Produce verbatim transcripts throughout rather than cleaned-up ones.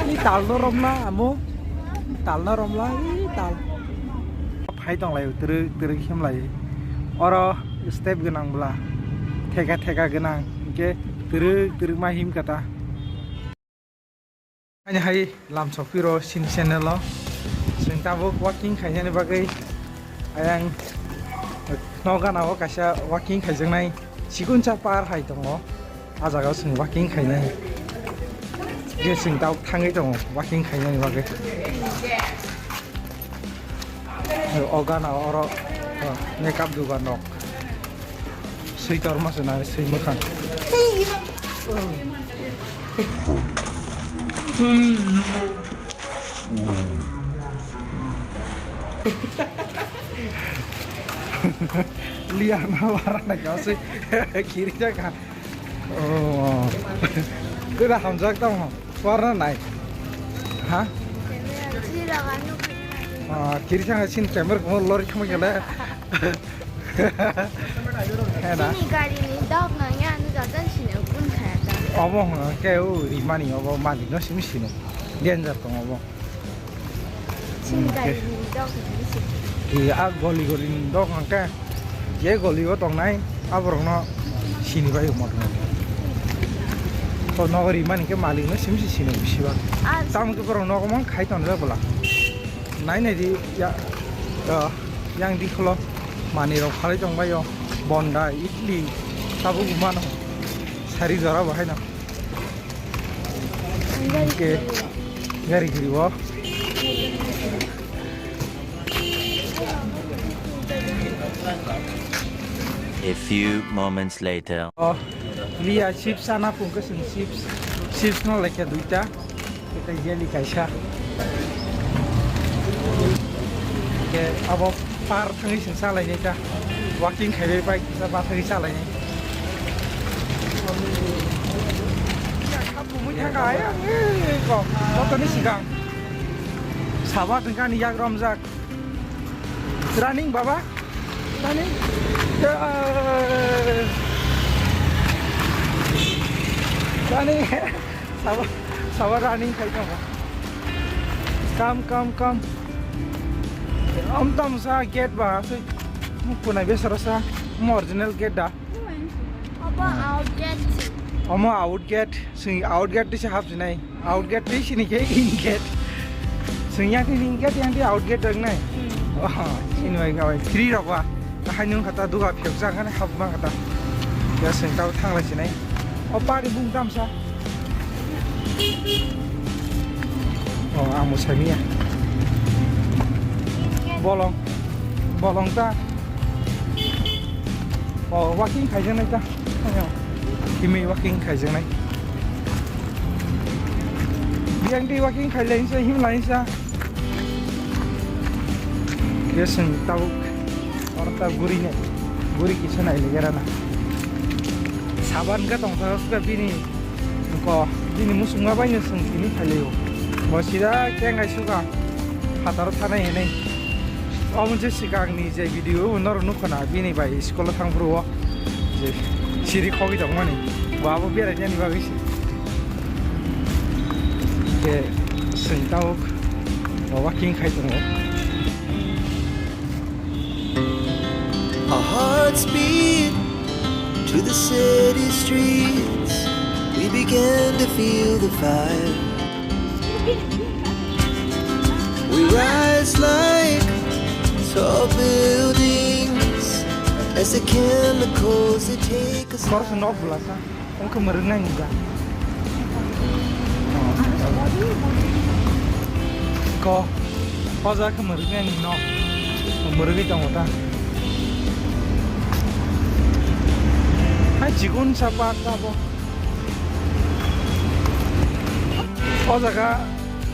Ni tal no romla amo. Tal no romla, i tal. Phai tong lai, twrwk twrwk him lai. Oro step gwnang bwla. Theka theka gwnang. Hinkhe twrwk twrwk ma him kata. Ani hai lam sokpiro sini channel o. Chwng tabuk walking khainani bagwi ayang nokgana o kaisa walking khaijaknai chikon cha par hai tongo. A jaga o chwng walking khainai. Je chwng tabuk thangwi tongo walking khainani bagwi. O gana oro, o, makeup dugan rok. Swi torma se nai, swi mwkhang. Liya na wara na kasi kiri jaga. Oh. Kira hamjak tamo. Warna nai. Ha? Ah, kiri sanga sin camera ko lori khama gele. Hena. Sini gari ni dog na ya nu jajan sini ukun khaya ta. Obo hwnga ke o rimani obo malik no simi sino. Danger tong obo. Sini gari ni dog ni sini. Iya, a goli goli ni dog hwnka. Je goli o tongnai, aborokno sini bai omo tong. To nogo rimani ke malik no simi si sini bisi ba. Ah. Tamo ke borok nogo mang khai tonjak bwla. Nai nai di ya, ya, yang di kholo mani rok phalai tong bai o. Bonda, idli, tabuk mano. Sari jora bahai no. Hingke gari giri o. A few moments later. Oh, liya chips sana pungke sini chips. Chips no lekha duita. Kita jelly kaisa. Ke abo par thangwi sing salai neta. Walking khaibai bai kisa ba thangwi salai ni. Kha pumui thangka ayang, eh, ko, kotoni sikang. Saba tengkani yak romjak. Running, baba. Running. Eh, running. Saba, saba running khai tong. Come, come, come. Om tam sa gate ba, asai. Kunai besara sa. Mo original gate da. Obo out gate. Omo out gate. Sing out gate dise hap sinai. Out gate twi sini khe in gate. Sing yang twi in gate, yang twi out gate dong nai. Hmm. Oh, sini bai kawai. Free rok ba. Kahai nung kata duga phek jang kane hap ma kata. Ya sing tau thang lai sinai. O pari bung tam sa. Oh, ang mo sami ya. Bolong. Bolong ta. Oh, walking khai jang nai ta. Ayo. Himwi walking khaijaknai. Biyang twi walking khailainsa, himlainsa. Khe chwng tabuk oro ta guri nai, guri kisa nai ligerana. Saban khe tongthok khe bini ko, bini musungma baino chwng tini khailaio. Bo sida khe ngai suka phataro thanai hinwi. Omo je sikangni je video norok nukha na bini bai school o thang phuru o je siri khogwi tongmani bo abo berainani bagwi se. Ke chwng tabuk walking khai tongo. Our hearts beat to the city streets. We began to feel the fire. We rise like tall buildings as the chemicals they take us. Kor se nok bwlasa, ongkhe mwrwk nai nija. Ko, o jaga khe mwrwk nai ni nok. Mwrwgwi tongo ta. Hai chikon sa park ta bo. O jaga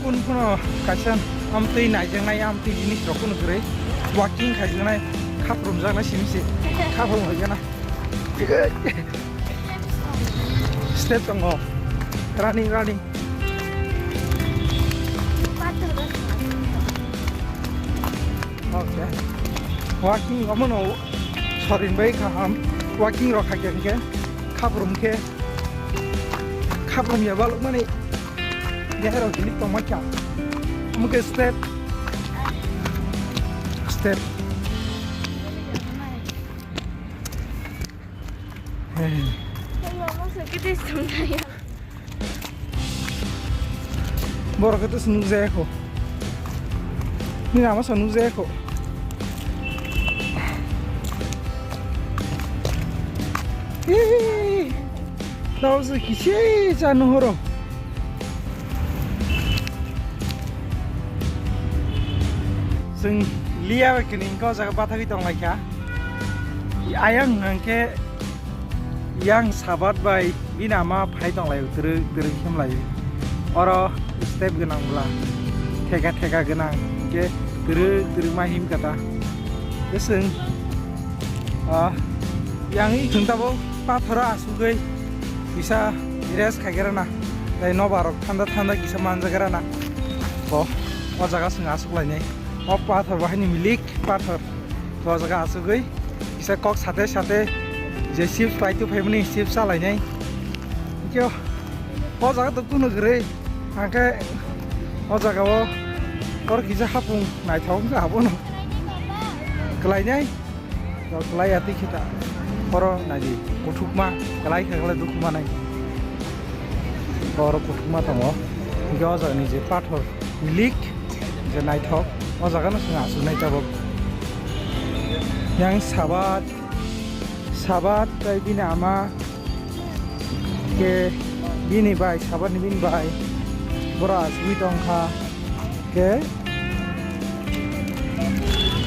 kun kuno kaisa amtwi naijaknai, amtwi jinis rok kuno kwrwi walking khaijaknai, khaprum jaknai simi se, khaprum hoigana. Step tongo, running, running. Okay. Walking omono sorin bai kaham. Walking rok khaikhe hinkhe khaprum khe Khapang ya balok mani. Dehero hilik tong macha. Muke step. Step. Hey. Borok khe tus nukjaya kho. Nini ama sa nukjaya kho. Hey. Tao se kisi cha nuhoro. Chwng liya bai kini hwnkhe o jaga bathagwi tonglaikha. Ayang hwnkhe yang sabat bai bini ama phai tonglaio, twrwk twrwk himlaio. Oro step gwnang bwla, theka theka gwnang hwnkhe twrwk twrwk ma himkha ta. Tei chwng, ah, yang i chwng tabuk pathoro asugwi kisa rest khaigrana, tei nobar rok thanda thanda kisa manjagrana. Bo o jaga chwng asuk lainai. O pathor bo haini milik pathor. Bo jaga asugwi kisa kok sate sate je chips pai tu phaimani chips chalainai. Hwnkhe o jaga to kunu kwrwi. Hwnkhe o jaga o oro kisa hapung naithok wngkha abono. Kwlainai. Kwlai ya twi khe ta. Oro naidi kuthukma kwlai kha kwlai dukhu manai. Oro kuthukma tongo. Hwnkhe o jaga ni je pathor. Milik je naithok, o jaga no chwng aswk nai tabuk. Yang sabat, sabat tei bini ama khe bini bai, sabat ni bini bai borok asugwi tongkha khe.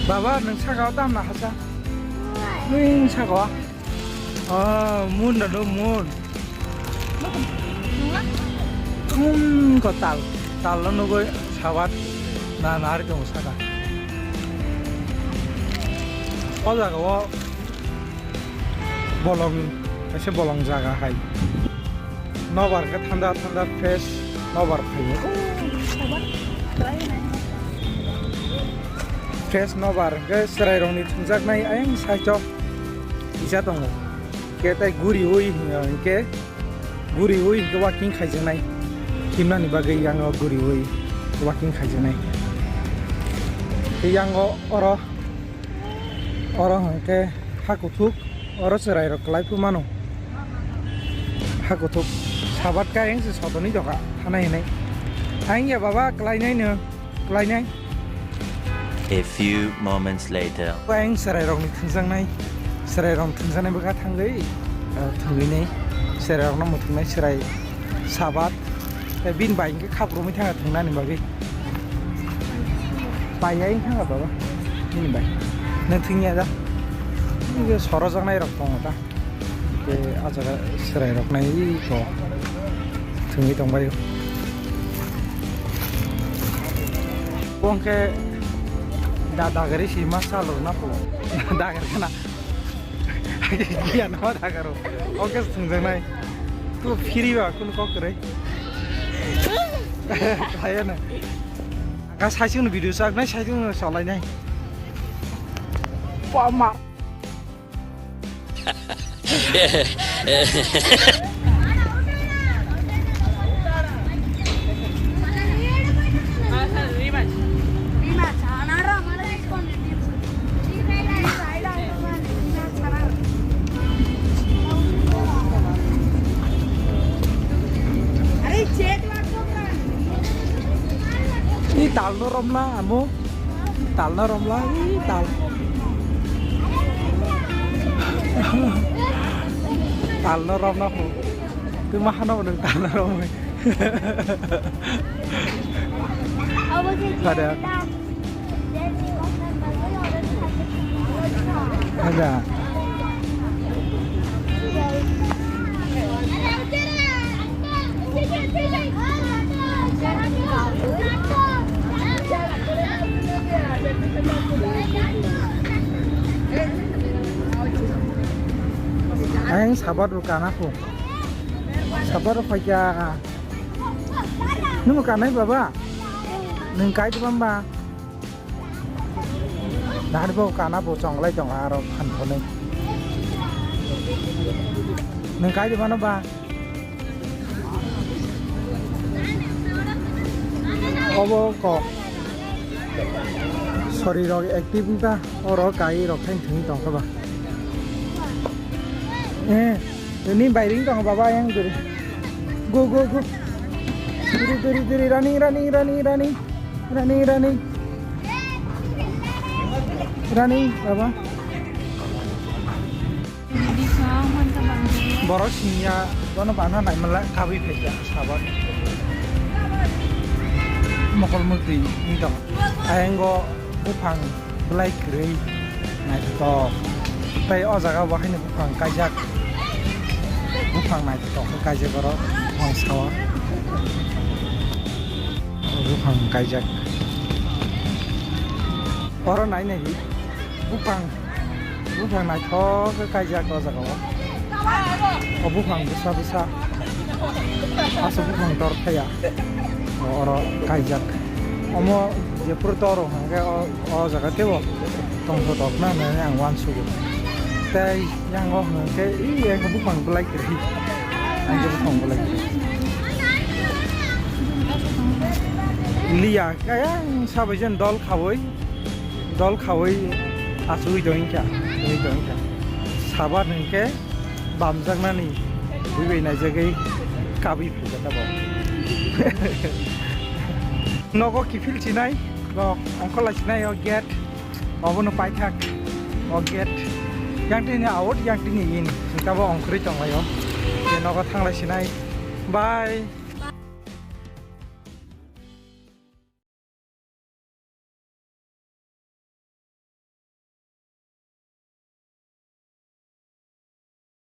Baba, nwng saka o tam na hasa? Nwng saka o? Ah, mun da do mun. Tungko tal, tal no nugwi sabat na nari tongo saka. O jaga o bolong, kaisa bolong jaga hai. Nobar khe thanda thanda fresh nobar phaio. Fresh nobar khe chwrairokni thwngjaknai ayang side o kisa tongo. Khe tei guriwi hwnkhe, guriwi hwnkhe walking khaijaknai. Himnani bagwi yango guriwi walking khaijaknai. Tei yango oro, oro hwnkhe ha kuthuk, oro chwrairok kwlai phuru mano. Ha kuthuk, sabat khe ayang se sodonwi doka thanai hinwi. Ayang ya baba kwlainai no. Kwlainai. A few moments later. Ang chwrairokni thwngjaknai, chwrairok thwngjaknai bwkha thangwi, ah, thwngwinai, chwrairokno mwthwngnai chwrai sabat, tei bini bai hwnkhe khap romwi thangkha thwngnani bagwi. Pai ya wng thangkha baba, bini bai. Nwng thwngya da? Nini sorojaknairok tongo da? Khe ah jaga chwrairok nai kho thwngwi tongbaio. Bo hwnkhe da dagari si ma salrwkna pho. Dagari khna. Giyan ma dagaro. Oke thwngjaknai. Tu phiri ba kun kok kwrwi. Khlaiya na. Ga saisung video sak nai saisung solai nai. Pa ma. Ini talno romla amo. Talna romla, ih, tal. Talna romna kho. Twi ma hano nwng talna romwi. Pada. Ada. Ayang sabar rw kana kho. Sabar rw phaikha. Nwng kanai baba? Nwng kai diba mba? Nahar bo kana bo chonglai tong aro phan phone. Nwng kai diba no ba? Obo kok. Sori rok active wngkha, oro kai rok khain thwngwi tongkha ba. Eh, ni bai ring tongo baba yang duri. Go, go, go. Duri, duri, duri, running, running, running, running. Running, running, baba. Borok siniya bono bana naimala kabui phaikha sabak. Mokol mukti wngtong. Ayango buphang belai kwrwi naithotok. Tei o jaga bo haino buphang kaijak. Buphang naithotok khe kaijak oro ang sao. Buphang kaijak. Oro nai nai buphang. Buphang naithok khe kaijak o jaga o. O buphang bwsa bwsa. Aswk buphang dor thaya. O oro kaijak. Omo jephuru doro hwnkhe o, o jaga teibo tongthotok na hinwi ang uansugo. Tei yang o hwnkhe ih, yang buphang belai kwrwi. Ang khe buphang belai kwrwi. Liya, kaya ang sabai jen dol khaui. Dol khaui achugwi tongkha, tongwi tongkha. Sabar hwnkhe bamjaknani bui bai naijagwi kabui phaikha tabok. Nogo kiphil sinai, bo ongkhorlai sinai o gate, obono paithak o gate. Yang tini out, yang tini in, singkabo ongkhorwi tonglaio. Je nogo thanglai sinai. Bye.